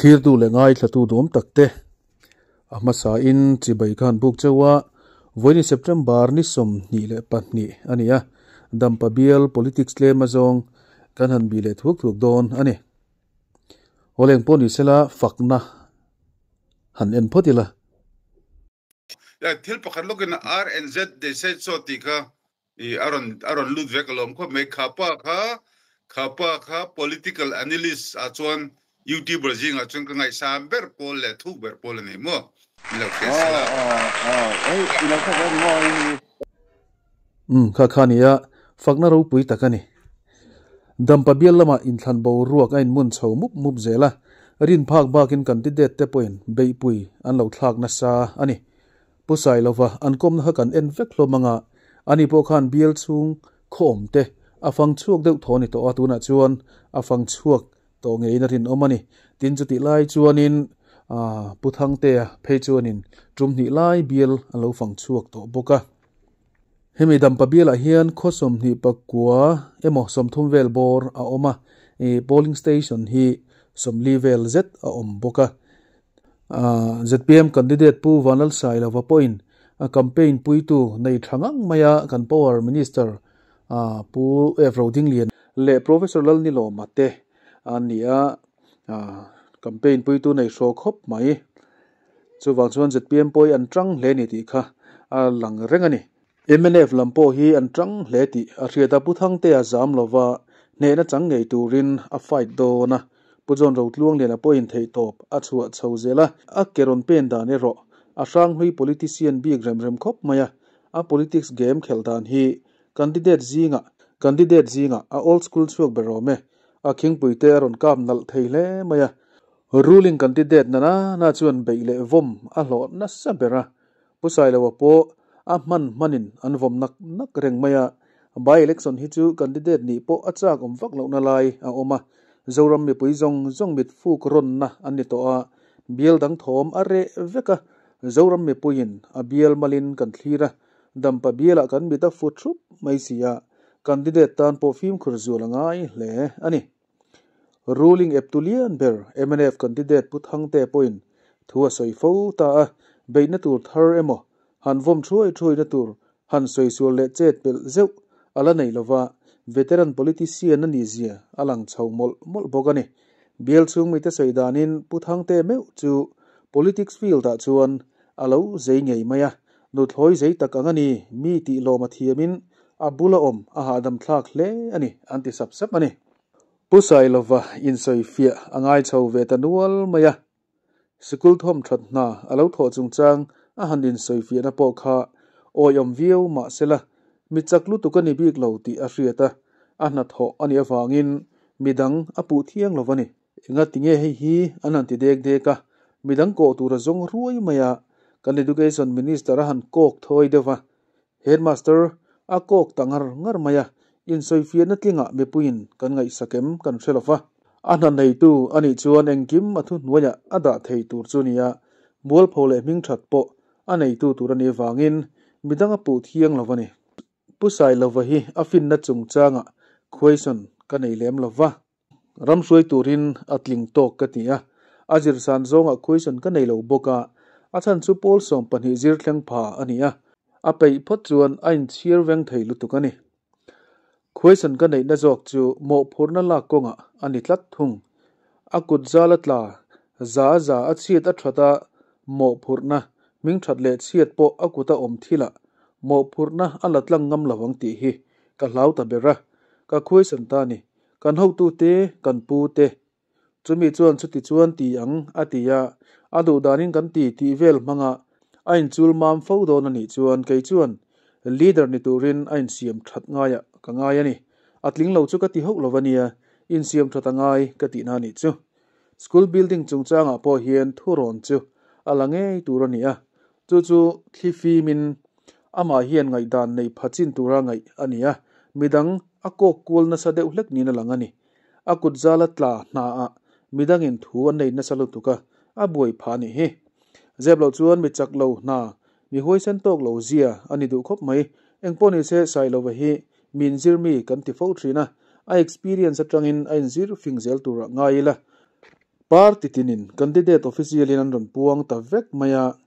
Thlirtu leh ngaithlatu duhawm tak te a hmasain chibai khan buk chauh a, vawiin September ni 22 a ni a, Dampa bial politics tlem azawng kan han bih leh thuak thuak dawn a ni. Awleng pawh ni sela fakna han en phawt ila. Thil pakhat lawkin RNZ they said so tih kha i a rawn a rawn lut vek alawm khawp mai. Kha pa kha kha pa kha political analyst ah chuan youtuber zingah chuan ka ngaihsam ber pawl leh thuk ber pawl a ni maw? Min lo hriat sela. Umm kha kha nia fakna ropui tak a ni. Dampa bial lamah inthlan boruak a inmun chho mup mup zel a, rin phak bakin candidate te pawhin beihpui an lo thlak nasa a ni. Pu Sailova an kawmna kha kan en vek hlawm anga, ani pawh khan bial chhung khawm te a fang chhuak deuh thaw a ni tawh a, tunah chuan a fang chhuak tawh ngeiin a rinawm a ni. Tin, chutih lai chuanin Pu Thangtea phei chuanin tum hnih lai bial a lo fang chhuak tawh bawk a. Hemi Dampa bialah hian khaw 29 emaw 30 vel bawr a awm a, polling station hi 40 vel zet a awm bawk a. Zpm candidate Pu Vanlalsailova pawhin a campaign puitu nei tha ngang maia kan Power Minister Pu F Rodinglian leh Professor Lalnilawma te an ni a, campaign puitu nei hraw khawp mai. Chuvang chuan zpm pawh hi an tang hle a ni tih kha a lang reng a ni. Mnf lam pawh hi an tang hle tih a hriat a, Pu Thangtea zam lova hnehna chang ngei turin a fight dawn a, Pu John Rotluangliana pawhin theihtawp a chhuah chho zel a, a ke rawn pen dan erawh a hranghlui politician bik rem rem khawp mai a, a politics game khelh dan hi candidate zingah candidate zingah a old school chhuak ber awm e, a khingpuite a rawn kap nalh thei hle mai a. Ruling candidate na na na chuan beih leh vawm a hlawh nasa ber a, Pu Sailoa pawh a hman hmanin an vawm nak nak reng mai a, by election hi chu candidate nih pawh a chak awm vak lohna lai a awm a, Zoram mipui zawng zawng mit fuk rawnna an ni tawh a, bial dang thawm a reh vek a, Zoram mipuiin a bial malin kan thlir a, Dampa bialah kan mit a fu thup mai si a, candidate tan pawh fimkhur zual a ngai hle a ni. Ruling eptu lian ber mnf candidate Pu Thangte pawhin thu a sawi fo ta a, beihna tur thar emaw, han vawm thuai thuaina tur han sawi sual leh chet pelh zeuh a la nei lova, veteran politician a nih zia a lang chho mawlh mawlh bawk a ni. Bial chhung mite sawi danin Pu Thangte meuh chu politics field ah chuan a lo zei ngei mai a, nuthlawi zei tak ang a ni, mi tih lawm a thiamin a bula awm a hahdam thlak hle a ni an ti sap sap a ni. Pu Sailova insawifiah a ngai chho ve ta nual mai a, sikul thawm that hna a lo thawh chungchang a han insawifiahna pawh kha awiawm viau mah sela, mi chak lutuk a ni bik lo tih a hriat a, a hnathawh a nih avangin midang a puh thiang lo a ni. Enga tinge hei hi an han ti dek dek a, midang kawh tur a zawng ruai mai a, kan Education Minister a han kawk thawi deuh va, Headmaster a kawk ta ngar ngar mai a, insawifiahna tlingah mipuiin kan ngaihsak em kan hre lo va. A hna neitu a nih chuan engkim a thuhnuaiah a dah thei tur chu nia, mualpho leh hmingthat pawh a neitu tur a nih avangin midang a puh thiang lo a ni. Pu Sailova hi a finna chungchangah question ka nei lem lo va. Ram hruai turin a tling tawk ka ti a, a zirsan zawngah question ka nei lo bawk a, a chhan chu pawl 12 zir thleng pha a ni a, a peih phawt chuan a inchhir veng thei lutuk a ni. Question ka neihna zawk chu mawhphurhna lak kawngah a ni tlat thung. A kut zal a tla, za za a chhiat a that a, mawhphurhna, hming that leh chhiat pawh a kuta awm thilah mawhphurhna a la tlang ngam lo ang tih hi ka hlau ta ber a, ka question ta a ni. Kan hotute, kan pute. Chumi chuan chuti chuan ti ang, a ti a. A duh danin kan ti tih vel hmanga a inchul mam fo dawn a nih chuan kei chuan leader ni turin a insiam that ngaiah ka ngai a ni. A tling lo chu ka ti hauh lo a nia, insiam that a ngai ka tihna a nih chu. School building chungchangah pawh hian thurawn chu a la ngei tur a ni a, chu chu thli fimin amah hian ngaihdan nei pha chin tura ngaih a ni a, midang a kawk kual nasa deuh hlek niin a lang a ni. A kut zala tla hnaah midangin thu an nei nasa lutuk a, a buai phah a nih hi. Zep loh chuan mi chak lo hna, mi huaisen tawk lo zia a ni duh khawp mai. Engpawh nise Sailova hi mi inzir mi kan ti fo thin a, a experience atangin a inzir fing zel turah ngai ila. Party tinin candidate official in an rawn puang ta vek mai a,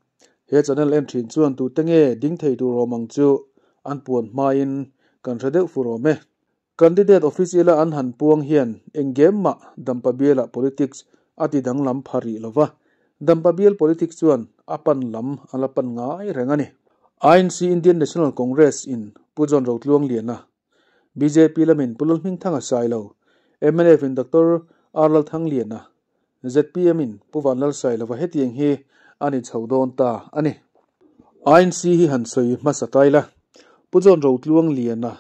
he channel en thin chuan tute nge ding thei tur awm ang chu an puan hmain kan hre deuh fur awm e. Candidate official a an han puang hian eng game mah Dampa bialah politics a ti danglam pha rih lo va, Dampa bial politics chuan a pan lam a la pan ngai reng a ni. INC Indian National Congress in Pu John Rotluangliana bjp lamin Pu Lalhmingthanga Sailo, mnf in Doctor R Lalthangliana, zpm in Pu Vanlalsailova hetiang hi a ni chho dawn ta a ni. INC hi han sawi hmasa tai la, Pu John Rotluangliana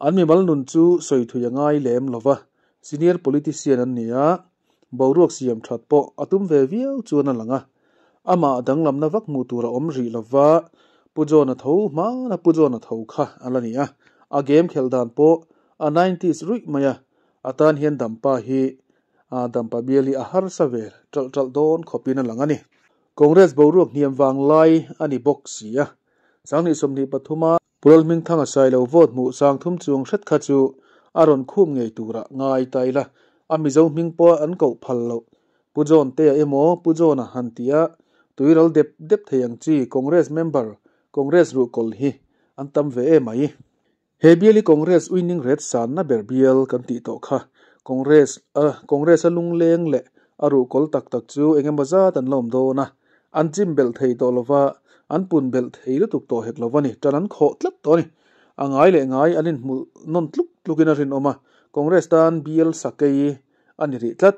an mimal nun chu sawi thui a ngai lem lova, senior politician an ni a, boruak siam that pawh a tum ve viau chuan a lang a, amah danglamna vak hmuh tur a awm rih lova, Pu John-a tho hmana Pu John-a tho kha a la ni a, a game khelh dan pawh a nineties ruih mai a, a tan hian Dampa hi Dampa bial hi a harsa ve ṭalh ṭalh dawn khawpin a lang a ni. Congress boruak hniam vang lai a ni bawk si a, 2023 a Pu Lalhmingthanga Sailo vote hmuh sangthum chuang hret kha chu a rawn khum ngei turah ngai ta ila, a Mizo hming pawh an koh phal loh. Pu John Tea emaw Pu John-a han tia tuiral dep dep thei ang chi Congress member, Congress ruhkawl hi an tam ve em mai. He bial hi Congress winning rate sanna ber bial kan tih tawh kha. Congress a Congress a lungleng leh a ruhkawl tak tak chu engemaw zat an la awm dawn a, an chim belh thei tawh lova, an pun belh thei lutuk tawh hek lova ni, tan an khawh tlat tawh a ni. A ngai leh ngai an inhmuh nawn tluk tlukin a rinawm a, Congress tan bial sakei a ni rih tlat.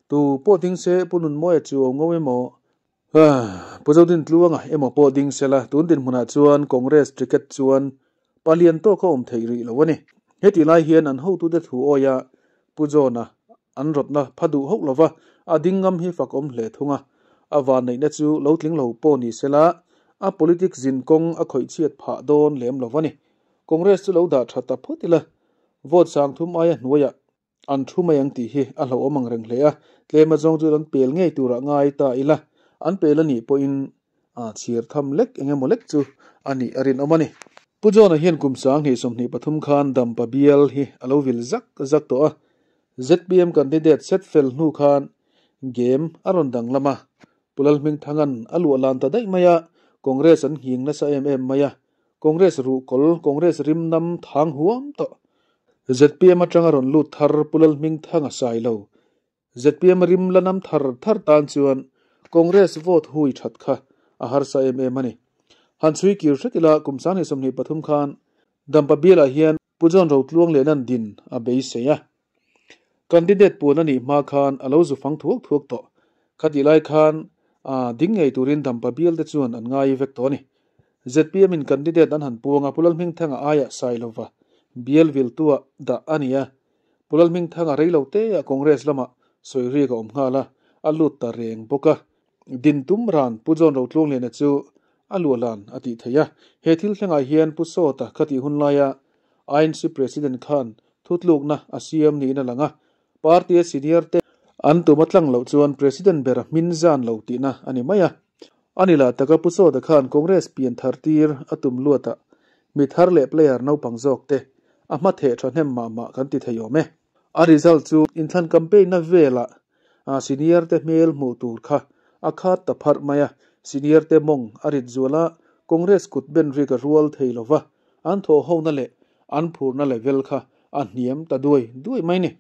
Tu pawh ding se Pu Nunmawia chu o ngo emaw, Pu Zodintluanga emaw pawh ding se la, tun dinhmunah chuan Congress ticket chuan palian tawk a awm theih rih lo a ni. Hetih lai hian an hotute thu awia Pu John-a an rawtna pha duh hauh lova a ding ngam hi fak awm hle thung a. A vanneihna chu lo tling lo pawh ni se la, a politics zin kawng a khawih chhiat phah dawn lem lo a ni. Congress chu lo dah tha ta phawt ila, vote sangthum aia hnuaiah An thu mai ang tih hi a hlauhawm ang reng hle a, tlem azawng chu an pel ngei turah ngai ta ila, an pel a nih pawhin a chhir tham lek eng emaw lek chu a nih a rinawm a ni. Pu John-a hian kum 2023 khan Dampa bial hi a lo vil zak zak tawh a, zpm candidate set fel hnu khan game a rawn danglam a, Pu Lalhmingthanga'n a luah lan ta daih mai a, Congress an nghing nasa em em mai a, Congress ruhkawl, Congress rimnam thang huam tawh. Zpm atanga rawn lut thar Pu Lalhmingthanga Sailo. Zpm rim la nam thar thar tan chuan Congress vote hui that kha a harsa em em a ni. Han chhui kir hret ila kum 2023 khan Dampa bialah hian Pu John Rotluang leh nan din a beisei a. Candidate puan a nih hma khan a lo zu fang thuak thuak tawh. Khatih lai khan ding ngei turin Dampa bial te chuan an ngai vek tawh a ni. Zpm in candidate an han puang a, Pu Lalhmingthanga aiah Sailova bial viltua dah a ni a. Pu Lalhmingthanga rei lo teah Congress lamah sawi rik a awm nghal a, a lut ta reng bawk a. Din tum ran Pu John Rotluangliana chu a luahlan a tih theih a. He thil thlengah hian Pu Sawta khatih hun laia INC President khan Thutlukna a siam niin a lang a, party-a senior te an tum a tlang loh chuan President ber a hmin zan lo tihna a ni mai a. A ni lah taka Pu Sawta khan Congress pian thar tir a tum luatah mi thar leh player naupang zawk te a hma theh thahnem mah mah kan ti thei awm e. A result chu inthlan campaign-na velah senior te hmel hmuh tur kha a khat ta pharh mai a, senior te mawng a rit zual a, Congress kut ben rik a rual thei lova, an thawhhona leh An phurna level kha a hniam ta duai duai mai ni.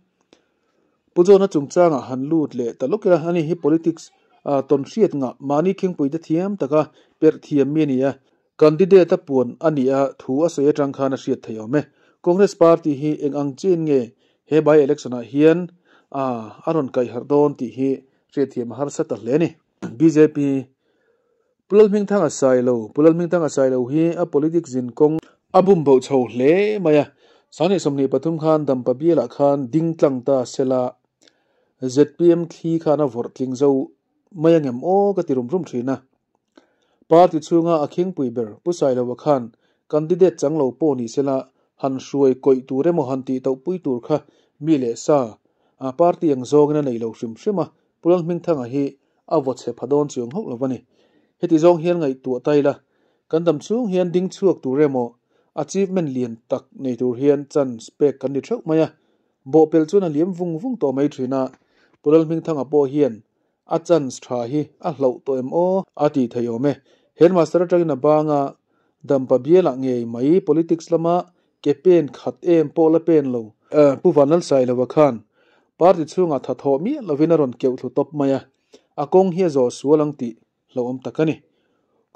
Pu John-a chungchangah han lut leh ta lawk ila, ani hi politics tawn hriat ngah mahni khingpuite thiam taka perh thiam mi a ni a, candidate a puan a nih a thu a sawi atang khan a hriat thei awm e. Congress party hi eng ang chin nge he by election ah hian a rawn kaihharh dawn tih hi hriatthiam a harsa ta hle a ni. Bjp Pu Lalhmingthanga Sailo, Pu Lalhmingthanga Sailo hi a politics zin kawng a bum boh chho hle mai a, 2023 khan Dampa bialah khan ding tlang ta sela zpm thli khan a vawrh tling zo mai angem aw ka ti rum rum thin a. Party chhunga a khingpui ber Pu Sailoa khan candidate chang lo pawh ni sela han hruai kawih tur emaw han tih toh pui tur kha mi leh sa party ang zawngin a nei lo hrim hrim a, Pu Lalhmingthanga hi a vaw chhe pha dawn chuang hauh lo a ni. Heti zawng hian ngaihtuah ta ila, kan dam chhung hian ding chhuak tur emaw achievement lian tak nei tur hian chance pek kan ni theuh mai a. Bawhpelh chuan a liam vung vung tawh mai thin a, Pu Lalhmingthanga pawh hian. a chance tha hi a hloh tawh em aw a tih theih awm e. Headmaster atangin a bang a, Dampa bialah ngei mai politics lama ke pen khat em pawh la pen lo. Pu Vanlalsailova khan party chhungah tha thawh miah lovin a rawn keuh thlu tawp mai a, a kawng hi a zawh sual ang tih hlauhawm tak a ni.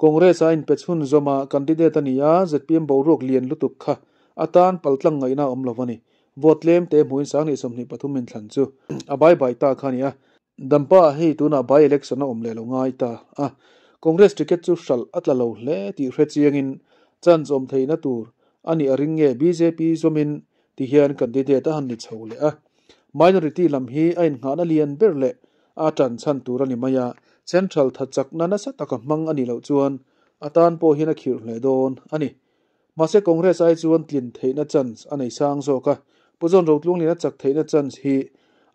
Congress a inpe chhun zawm a, candidate a ni a, zpm boruak lian lutuk kha atan paltlang ngaihna a awm lo a ni. Vote tlem te hmuhin 2023 inthlan chu a bai bai ta kha a ni a. Dampa hei tunah by election a awm leh lo ngai ta a, Congress ticket chu hralh a tla lo hle tih hre chiangin chance awm theihna tur a nih a ring nge bjp zawmin ti hian candidate a han ni chho leh a. Minority lam hi a innghahna lian ber leh a tan chhan tur a ni mai a, central tha chakna nasa taka hmang a nih loh chuan a tan pawh hian a khirh hle dawn a ni. Mahse Congress ai chuan tlin theihna chance a nei sang zawk a, Pu John Rotlunglina chak theihna chance hi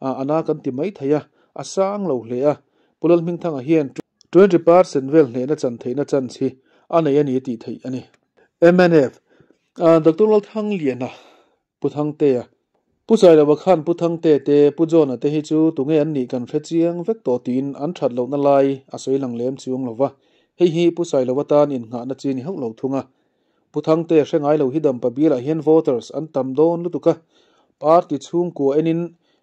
a na kan ti mai thei a, a sang lo hle a, Pu Lalhmingthanga hian 20% vel hnehna chan theihna chance hi a nei a ni tih theih a ni. Mnf Doctor Lalthangliana Pu Thangtea. Pu Sailova khan Pu Thangte te, Pu John-a te hi chu tunge an nih kan hre chiang vek tawh tiin an that lohna lai a sawi lang lem chuang lo va. Hei hi Pu Sailova tan innghahna chi ni hauh lo thung a. Pu Thangte hre ngai lo hi Dampa bialah hian voters an tam dawn lutuk a. Party chhungkua enin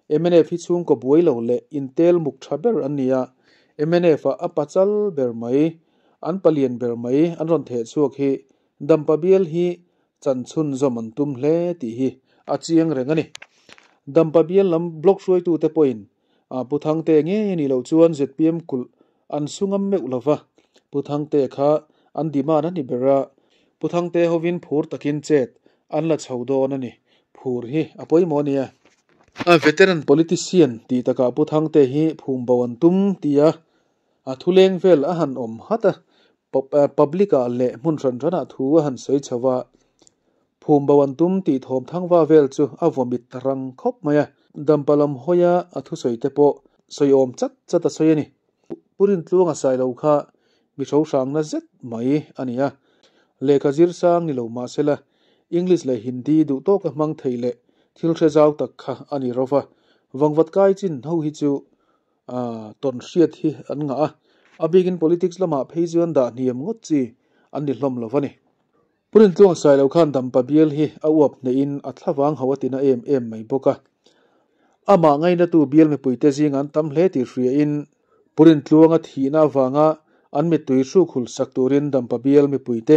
mnf hi chhungkaw buai lo leh intel muk tha ber an ni a. Mnf ah a pachal ber mai, an palian ber mai an rawn theh chhuak hi Dampa bial hi Chan chhunzawm an tum hle tih hi a chiang reng a ni. Dampa bial lam block hruaitute pawhin Pu Thangte ngei a nih loh chuan zpm kulh an su ngam meuh lo va, Pu Thangte kha an demand a ni ber a, Pu Thangte hovin phur takin chet an la chho dawn a ni. Phur hi a pawimawh a nia. A veteran politician tih takah Pu Thangte hi phum bo an tum tia a thuleng vel a han awm hat a, Public ah leh hmun hran hran ah thu a han sawi chho a, phum bo an tum tih thawm thangva vel chu a vawmit ta rang khawp mai a, Dampa lam hawia a thusawi te pawh sawi awm chat chat a sawi a ni. Pu Rintluanga sai lo kha mi hro hrangna zet mai a ni a, lehkha zir sang ni lo mah sela English leh Hindi duh tawka hmang thei leh thil hre zau tak kha a ni ro va, vangvat kai chin ho hi chu tawn hriat hi an ngah a, a bikin politics lamah phei chuan dah hniam ngawt chi an ni hlawm lo a ni. Pu Rintluang Sailo khan Dampa bial hi a uap hnehin a thlavang ho a tina em em mai bawk a. Amah ngainatu bial mipuite zingah an tam hle tih hriain Pu Rintluanga thihna avanga an mittui hruk hul sak turin Dampa bial mipuite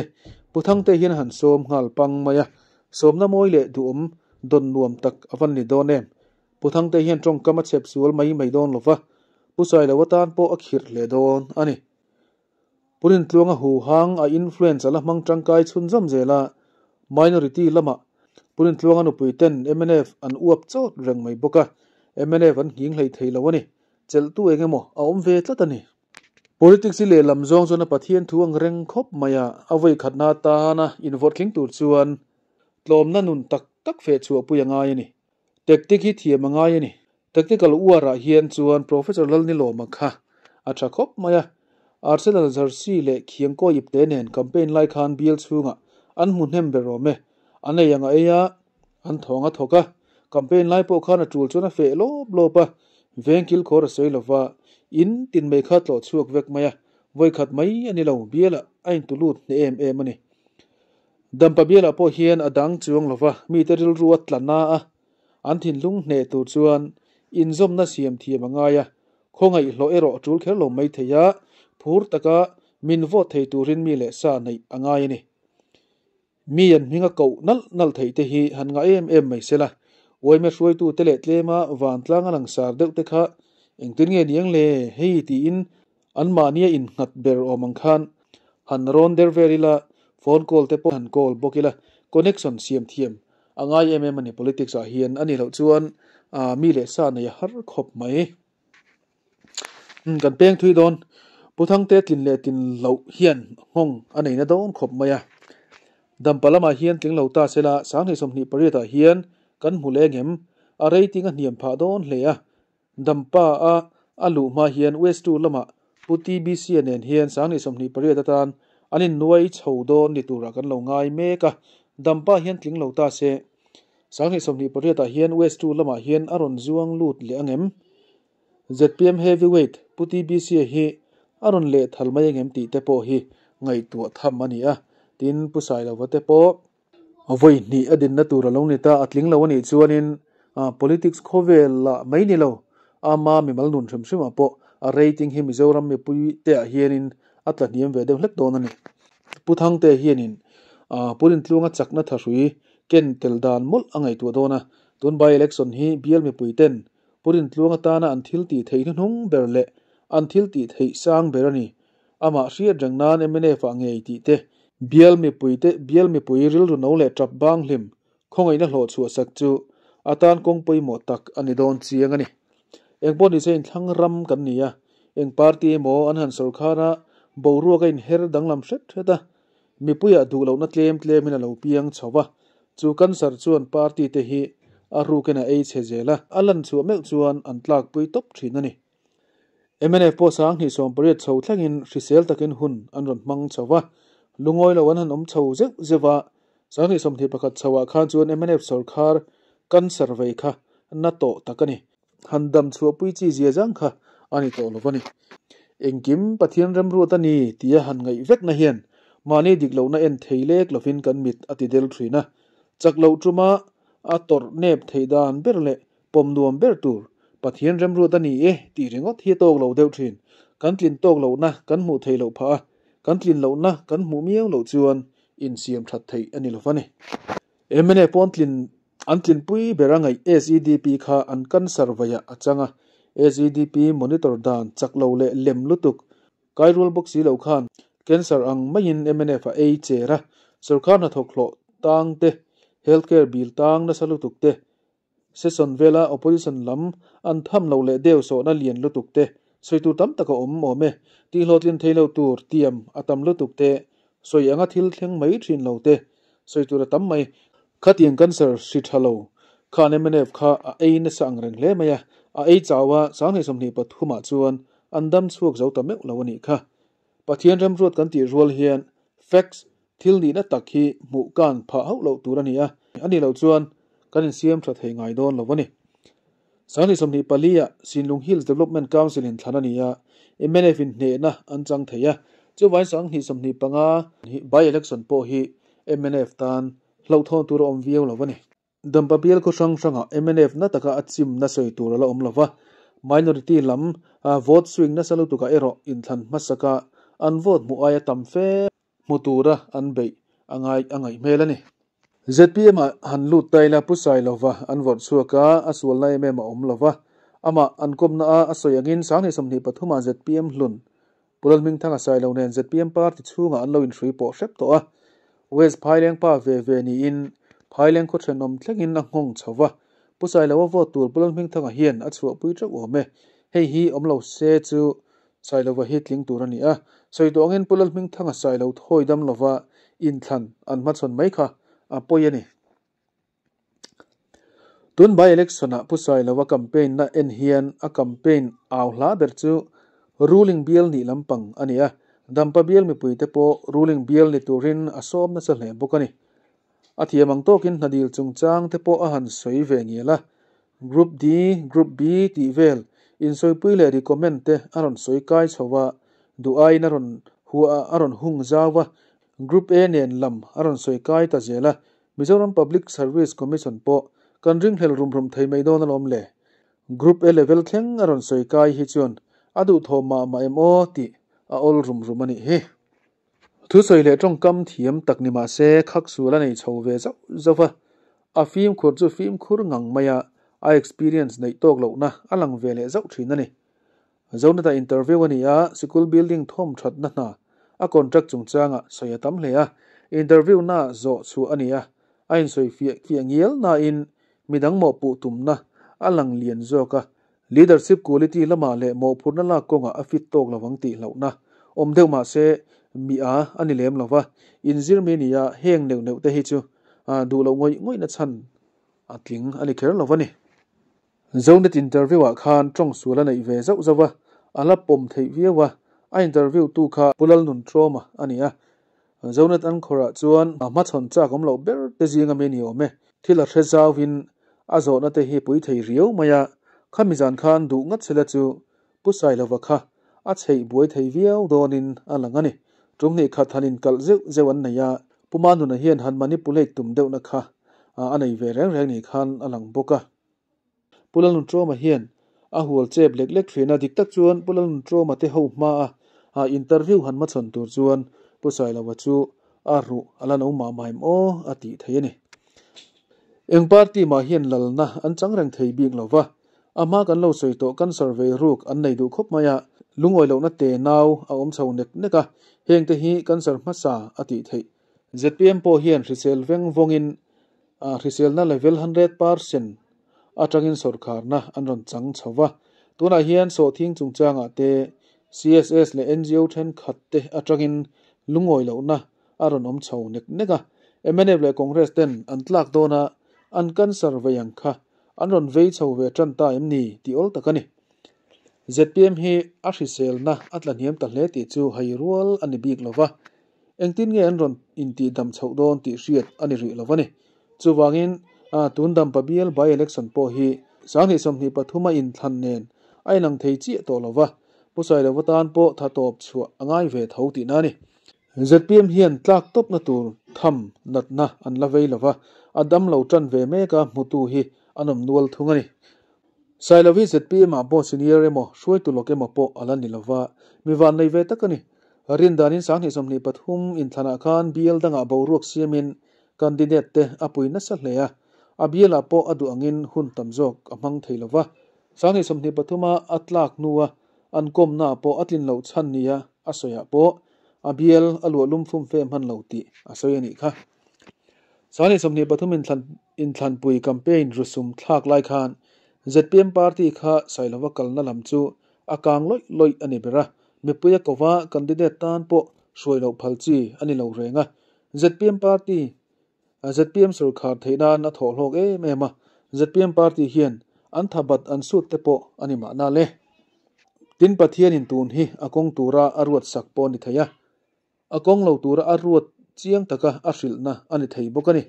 Pu Thangte hian a han sawm nghal pang mai a, sawmna mawi leh duhawm dawn nuam tak a van ni dawn em? Pu Thangte hian tawngkam a chhep sual mai mai dawn lo va, Pu Sailo atan pawh a khirh hle dawn a ni. Pu Rintluanga huhang a influence a la hmang tangkai chhunzawm zel a, minority lamah Pu Rintluanga nupui ten mnf an uap chawt reng mai bawk a, mnf an nghing hlei thei lo a ni. Chelhtu eng emaw a awm ve tlat a ni. Politics hi lehlam zawng chuan a Pathian thu ang reng khawp mai a, a vawi khatna atana invawrhtling tur chuan tlawmna nun tak tak feh chhuahpui a ngai a ni. Tactic hi thiam a ngai a ni. Tactical uarah hian chuan Professor Lalnilawma kha a tha khawp mai a. Arsenal jersey leh Khiangkawi ipte nen campaign lai khan bial chhungah an hmu hnem ber awm e. An ei ang a ei a, an thawng a thawk a. Campaign lai pawh khan a tul chuan a feh lawp lawp a, veng kilkhawr a sawi lova, in tin mai kha tlawh chhuak vek mai a. Vawikhat mai a ni lo, bialah a intulut hneh em em a ni. Dampa bialah pawh hian a dang chuang lo va, mite rilru a tla na a, an thinlung hneh tur chuan inzawmna siam thiam a ngai a, khawngaih hlawh erawh a tul kher lo mai thei a, phur taka min vote thei turin mi leh sa neih a ngai a ni. Mi an hminga koh nalh nalh theih te hi han ngah em em mai sela, uaime hruaitute leh tlema vantlang a langsar deuh te kha engtin nge niang le hei tiin Anmahnia innghat ber awm ang khan han rawn der vel ila, phone call te pawh han call bawk ila, connection siam thiam a ngai em em a ni politics ah hian a nih loh chuan mi leh sa nei a har khawp mai. Kan peng thui dawn, Pu Thangte tlin leh tlin loh hian nghawng a nei na dawn khawp mai a. Dampa lamah hian tling lo ta sela 2028 ah hian kan hmu leng em? A rating a hniam phah dawn hle a, Dampa a a luh hma hian West 2 lamah Pu TBC-a nen hian 2028 atan an innuai chho dawn ni turah kan lo ngai mek a, Dampa hian tling lo ta se. 2028 ah hian West 2 lamah hian a rawn zuang lut leh ang em? Zpm heavyweight Pu TBC-a hi a rawn lehthal mai angem tih te pawh hi ngaihtuah tham a ni a. Tin, Pu Sailova te pawh vawi hnih a dinna tur a lo ni ta, a tling lo a nih chuanin politics khawvel ah mai ni lo, ama mimal nun hrim hrimah pawh a rating hi Mizoram mipui te ah hianin a tla hniam ve deuh hlek dawn a ni. Pu Thangte hianin Pu Rintluanga chakna thahrui ken tel dan mawlh a ngaihtuah dawn a, tun by election hi bial mipui ten Pu Rintluang atana an thil tih theih hnuhnung ber leh an thil tih theih sang ber a ni. Amah hriat reng nan mnf ah ngei tih te, bial mipui te bial mipui rilru no leh tap bang hlim khawngaihna hlawh chhuah sak chu atan kawng pawimawh tak a ni dawn chiang a ni. Engpawh nise inthlang ram kan ni a, eng party emaw an han sawrkhar a, boruak a inher danglam hret hret a, Mipuiah duh lohna tlem tlemin a lo piang chho va, chu cancer chuan party te hi a rukin a ei chhe zel a, a lan chhuah meuh chuan an tlakpui tawp thin a ni. Mnf pawh 2018 chho thlengin hrisel takin hun an rawn hmang chho va, lungawi lo an han awm chho zeuh zeuh a, 2021 chhoah khan chuan mnf sawrkhar cancer vei kha na tawh tak a ni. Han dam chhuahpui chi zia zang kha a ni tawh lo a ni. Engkim Pathian remruat a ni tia han ngaih vekna hian mahni dik lohna en thei lek lovin kan mit a ti del thin a. Chak loh tuma a tawrh nep theih dan ber leh pawm nuam ber tur Pathian remruat a ni e tih ringawt hi a tawk lo deuh thin. Kan tlin tawk lohna kan hmuh theih loh phah a, kan tlin lohna kan hmuh miau loh chuan insiam that theih a ni lo va ni. Mnf pawn tlin An tlinpui ber a ngaih SEDP kha an cancer veiah a chang a, SEDP monitor dan chak lo leh lem lutuk kai rual bawk si lo khan cancer ang maiin mnf a ei cher a, sorkar hnathawk hlawh tang te, health care bill tang nasa lutuk te, session vela opposition lam an tham loh leh deu sawhna lian lutuk te, sawi tur tam tak a awm awm e, tihhlawhtlin thei lo tur tiam a tam lutuk te, sawi anga thil thleng mai thin lo te, sawi tur a tam mai. Khatiang cancer hri tha lo khan mnf kha a ei nasa ang reng hle mai a, a ei chau a, 2023 ah chuan an dam chhuak zo ta meuh lo a nih kha. Pathian remruat kan tih rual hian facts, thil nihna tak hi hmuh kan phah hauh loh tur a ni a, a nih loh chuan kan insiam tha thei ngai dawn lo a ni. 2024 ah Sinlung Hills Development Council in thlan a ni a, mnf in hnehna an chang thei a, chuvain 2025 by-election pawh hi mnf tan hlauhthawn tur a awm viau lo a ni. Dampa bial khaw hrang hrangah mnf na taka a chimna sawi tur a la awm lo va, minority lam vote swing nasa lutukah erawh inthlan hmasaka an vote hmuh aia tam fe hmu tura an beih a ngai a ngaih hmel a ni. Zpm ah han lut ta ila Pu Sailova an vawrh chhuak a, a sualna em em a awm lo va, amah an kawmna a a sawi angin 2023 ah zpm hlun Pu Lalhmingthanga Sailo nen zpm party chhungah an lo inhrui pawh hrep tawh a, West Phaileng pa ve ve niin Phaileng khaw thenawm thlengin a nghawng chho va, Pu Sailova vote tur Pu Lalhmingthanga hian a chhuahpui teuh awm e, hei hi awm lo se chu Sailova hi tling tur a ni a, sawi tawh angin Pu Lalhmingthanga Sailo thawi dam lova inthlan an hmachhawn mai kha a pawi a ni. Tun by election-ah Pu Sailova campaign na en hian a campaign au hla ber chu ruling bial nih lampang a ni a, Dampa bial mipuite pawh ruling bial ni turin a sawm nasa hle bawk a ni. A thiam ang tawkin hnadil chungchang te pawh a han sawi ve ngial a, Group D, Group B tih vel insawipui leh recommend te a rawn sawi kai chho a, duh aiin a rawn hua a rawn hung zau a, Group A nen lam a rawn sawi kai ta zel a, Mizoram Public Service Commission pawh kan ringhlel rum rum thei mai dawn alawm le. Group A level thleng a rawn sawi kai hi chuan a duhthawm mah mah em aw tih a awl rum rum a nih hi. Thusawi leh tawngkam thiam tak ni mah se khak sual a nei chho ve zauh zauh va, a fimkhur chu fimkhur ngang mai a, a experience neih tawk lohna a lang ve leh zauh thin a ni. Zonata interview a ni a, sikul building thawm thatna hna a contract chungchangah sawi a tam hle a, interview na zawh chhuah a ni a, a insawi fiah fiah ngial nain midang mawhpuh tumna a lang lian zawk a, Leadership quality lamah leh mawhphurhna lak kawngah a fit tawk lovang tih hlauhna awm deuh mah se mi a a ni lem lova, inzir mi nia heng neuh neuh te hi chu duh loh ngawih ngawihna chhan a tling a ni kher lo a ni. Zonet interview ah khan tawng sual a neih ve zauh zauh a, a la pawm theih viau a, a interview tu kha Pu Lalnunṭawma a ni a, Zonet an khawrah chuan a hmachhawn chak awm loh ber te zinga mi ni awm e. Thil a hre zauhin a zawhna te hi pui thei riau mai a, Khami zan khan duh ngat sela chu Pu Sailova kha a chheih buai thei viau dawnin a lang a ni. Tum hnih khat han inkalh zeuh zeuh an nei a, Pu Manuna hian han manipulate tum deuhna kha a nei ve reng reng ni khan a lang bawk a. Pu Lalnunṭawma hian a hual chep lek lek thin a, dik tak chuan Pu Lalnunṭawma te ho hmaa a interview han hmachhawn tur chuan Pu Sailova chu a ruh a la no mah mah em aw a tih thei a ni. Eng party mah hian lalna an chang reng thei bik lo va, a hma kan lo sawi tawh cancer vei ruk an nei duh khawp mai a, lungawi lohna te nau a awm chho nek nek a, hengte hi cancer hmasa a tih theih. Zpm pawh hian hrisel veng vawngin hriselna level 100% atangin sawrkharna an rawn chang chho va, tunah hian sawhthing chungchangah te CSS leh ngo thenkhat te atangin lungawi lohna a rawn awm chho nek nek a, mnf leh Congress ten an tlak dawn a, an cancer vei ang kha an rawn vei chho ve tan ta em ni tih awl tak a ni. Zpm hi a hriselna a tla hniam ta hle tih chu hai rual a ni bik lo va, engtin nge an rawn intih dam chhoh dawn tih hriat a ni rih lo a ni. Chuvangin tun Dampa bial by election pawh hi 2023 a inthlan nen a inang thei chiah tawh lo va, Pu Sailova tan pawh tha tawp chhuah a ngai ve tho tihna a ni. Zpm hian tlak tawpna tur tham natna an la vei lo va, a dam lo tan ve mek a hmutu hi an awm nual thung a ni. Sailovi zpm ah pawh senior emaw hruaitu lawk emaw pawh a la ni lo va, mi van nei ve tak a ni. Rindanin 2023 inthlanah khan bial dangah boruak siamin candidate te a pui nasa hle a, a bialah pawh a duh angin hun tam zawk a hmang thei lo va. 2023 a a tlak hnua an kawmna pawh a tlin loh chhan nia a sawiah pawh a bial a luah lum fum fe hman lo tih a sawi a nih kha. 2023 inthlan inthlanpui campaign rusum thlak lai khan zpm party kha Sailova kalna lam chu a kang lawih lawih a ni ber a, mipui a kova candidate tan pawh hruai loh phal chi a ni lo reng a. Zpm party zpm sawrkhar theih nan a thawh hlawk em em a, zpm party hian an thabat an sut te pawh a ni mahna le. Tin Pathianin tun hi a kawng tura a ruat sak pawh a ni thei a, a kawng lo tura a ruat chiang taka a hrilhna a ni thei bawk a ni.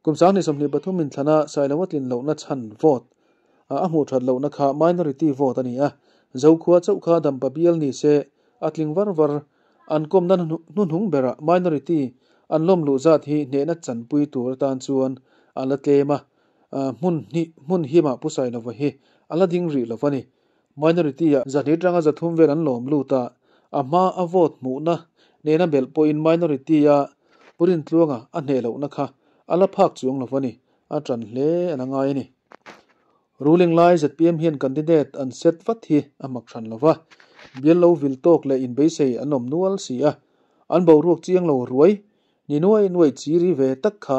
Kum 2023 inthlana Sailova tlin lohna chhan vote a hmuh that lohna kha minority vote a ni a, Zokhua chauh kha Dampa bial ni se a tling var var an kawmna hnuhnung berah minority an lawm luh zat hi hnehna chanpui tur atan chuan a la tlem a, hmun hnih hmun himah Pu Sailova hi a la ding rih lo a ni. Minority ah 200 tanga 300 vel an lawm lut a, a hma a vote hmuhna nena belh pawhin minority a Pu Rintluanga a hneh lohna kha a la phak chuang lo a ni, a tan hle a la ngai a ni. Ruling lai zpm hian candidate an set vat hi a mak hran lo va, bial lo vil tawk leh inbeisei an awm nual si a, an boruak chiang lo ruai ni nuai nuai chiri ve tak kha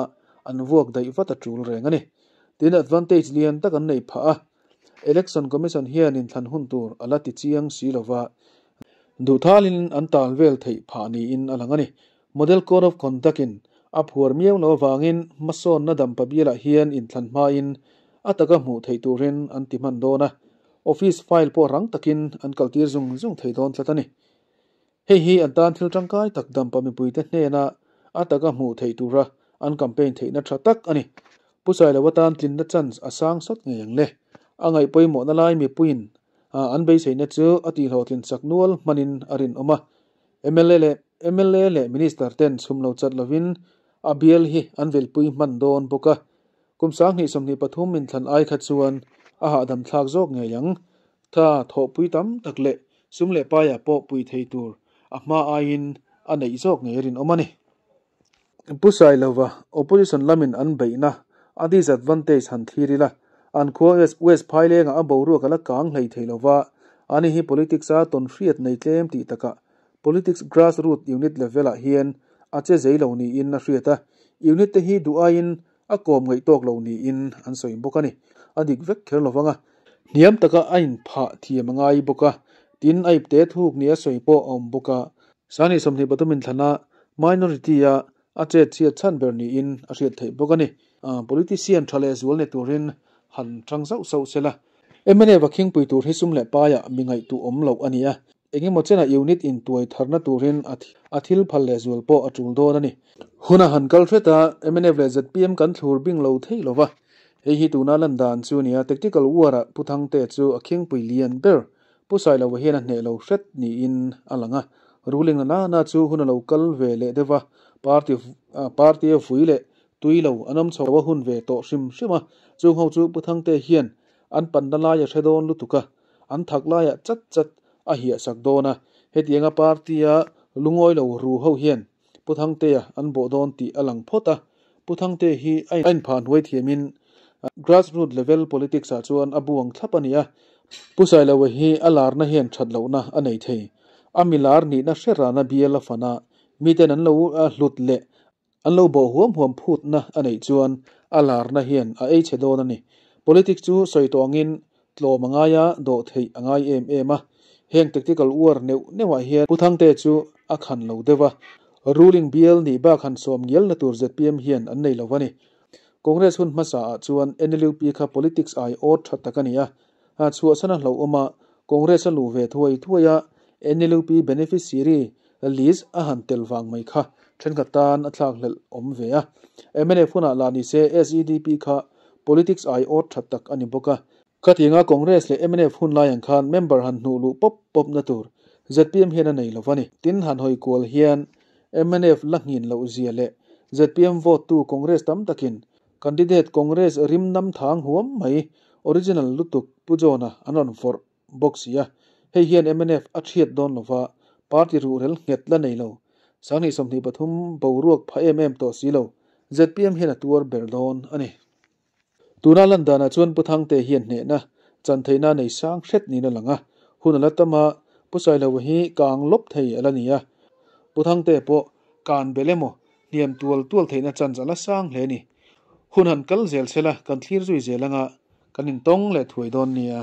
an vuak daih vat a tul reng a ni. Tin advantage lian tak an nei phah a, Election Commission hian inthlan hun tur a la ti chiang si lo va, duhthalin an tal vel theih phah niin a lang a ni. Model Code of Conduct in a phuar miau lo avangin hmasawnna Dampa bialah hian inthlan hmain a taka hmuh theih turin an ti hman dawn a, office file pawh rang takin an kaltir zung zung thei dawn tlat a ni. Hei hi an tan thil tangkai tak Dampa mipuite hnena a taka hmuh theih tura an campaign theihna tha tak a ni. Pu Sailo atan tlinna chance a sang sawt ngei ang le. A ngaih pawimawhna lai mipuiin an beiseina chu a tihhlawhtlin chak nual hmanin a rinawm a. Mla leh mla leh Minister ten chhum lo chat lovin a bial hi an vilpui hman dawn bawk a. Kum 2023 inthlan ai kha chuan a hahdam thlak zawk ngei ang. Tha thawhpui tam tak leh sum leh paiah pawh pui thei tur a hma aiin a neih zawk ngei a rinawm a ni. Pu Sailova, opposition lamin an beihna a disadvantage han thlir ila, an khua West Phailengah a boruak a la kang hlei thei lova, ani hi politics a tawn hriat nei tlem tih takah politics grassroot unit level ah hian a che zei lo niin a hriat a, unit te hi duh aiin a kawm ngaih tawk lo niin an sawi bawk a ni. A dik vek kher lovang a, hniam taka a inphah thiam a ngai bawk a, tin a ipte thuk nia sawi pawh a awm bawk a. 2023 inthlana minority a a chet chhiat chhan ber niin a hriat theih bawk a ni. Politician tha leh zual ni turin han tang zauh zauh sela. Mnf a khingpui tur hi sum leh paiah mi ngaihtuah awm loh a ni a, engemaw chena unit intuai tharna turin a thil phal leh zual pawh a tul dawn a ni. Huna han kal hret a, mnf leh zpm kan thlur bing lo thei lo va. Hei hi tuna lan dan chu a ni a, Tactical War-ah Pu Thangtea chu a khingpui lian ber Pu Sailova hian a hneh lo hret niin a lang a. Ruling na nana chu hun a lo kal ve leh deuh va, party party a vui leh tui lo an awm chho a hun ve tawh hrim hrim a, chung ho chu Pu Thangtea hian an panna lai a hre dawn lutuk a, an thak laiah chat chat a hiah sak dawn a. Hetianga party-a lungawi lo ru ho hian Pu Thangtea an bawh dawn tih a lang phawt a, Pu Thangtea hi a inphah hnuai thiamin grassroot level politics ah chuan a buang thlap a ni a, Pu Sailoa hi a larna hian that lohna a nei thei. A mi lar nihna hre rana bial a fan a, miten an lo hlut leh an lo bawh huam huam phutna a neih chuan a larna hian a ei chhe dawn a ni. Politics chu sawi tawh angin Tlawm a ngai a, dawh theih a ngai em em a. Heng tactical war neuh neuhah hian Pu Thangte chu a khan lo deuh a. Ruling bial nih bak han sawm ngialna tur zpm hian an nei lo a ni. Congress hun hmasa ah chuan NLUP kha politics ai awt tha tak a ni a. Chhuahsan a hlauhawm a, Congress a luh ve thuai thuai a, NLUP beneficiary list a han tel vang mai kha thenkhat tan a thlak hlelh awm ve a. Mnf hunah lah ni se SEDP kha politics ai awt tha tak a ni bawk a. Khatianga Congress leh mnf hun lai ang khan member han hnuh luh pawp pawp na tur zpm hian a nei lo va ni. Tin han hawi kual hian mnf la nghin loh zia leh zpm vote tu Congress tam takin candidate Congress rim nam thang huam mai original lutuk Pu John-a an rawn vawrh bawk si a, hei hian mnf a thiat dawn lova party ruhrel nghet la nei lo. Sanghnih 23 boruak pha em em tawh si lo, zpm hian a tuar ber dawn a ni. Tuna lan danah chuan Pu Thangte hian hnehna chan theihna nei sang hret niin a lang a, hun a la tam a, Pu Sailoa hi kang lawp thei a la ni a, Pu Thangte pawh kan bel emaw hniam tual tual theihna chance a la sang hle a ni. Hun han kal zel sela kan thlir zui zel anga kan intawng leh thuai dawn nia.